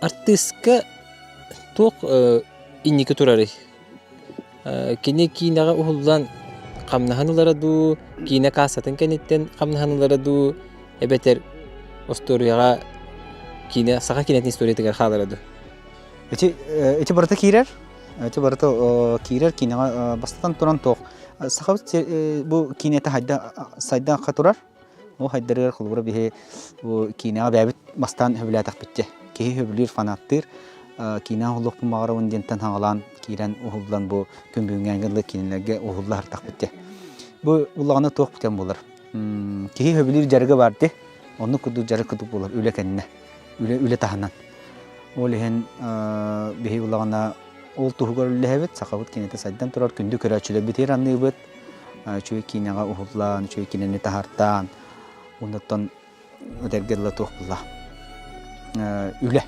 Артыыска туох инники турарый? Кини киинэҕэ уһуллан хамнаһын ылара дуу, киинэ каассатын кэнниттэн хамнаһын ылара дуу, эбэтэр остуоруйаҕа киинэ саха киинэтин историятыгар хаалара дуу? Ити ити барыта киирэр. Ити барыта киирэр киинэҕэ бастатан туран туох сахабыт бу киинэтэ хайда сайдан турар. Ол хайдарыгар холобура биһи бу киинэҕэ бэйэбит бастаан сөбүлээтэхпит дии. Киһи сөбүлүүр, фанаттыыр. Киинэҕэ уһуллуохпун баҕарабын диэнтэн хаҥалаан киирэн уһуллан бу күн бүгүҥҥэ дылы киинэлэргэ уһулла сыртахпыт дии. Бу улаҕана туох бүтэн буолар. Киһи сөбүлүүр дьарыга баар дии. Оннук курдук дьарык курдук буолар үлэ кэннэ. Үлэ үлэ таһынан. Ол иһин биһи улаҕана ол туһугар үллэһэбит, сахабыт киинэтэ сайдан турар, күндү көрөөччүлэрбитигэр аныыбыт. Үчүгэй киинэҕэ уһуллаан, үчүгэй киинэни таһаартаан, оннуттан этэргэ дылы туох буолла үлэ.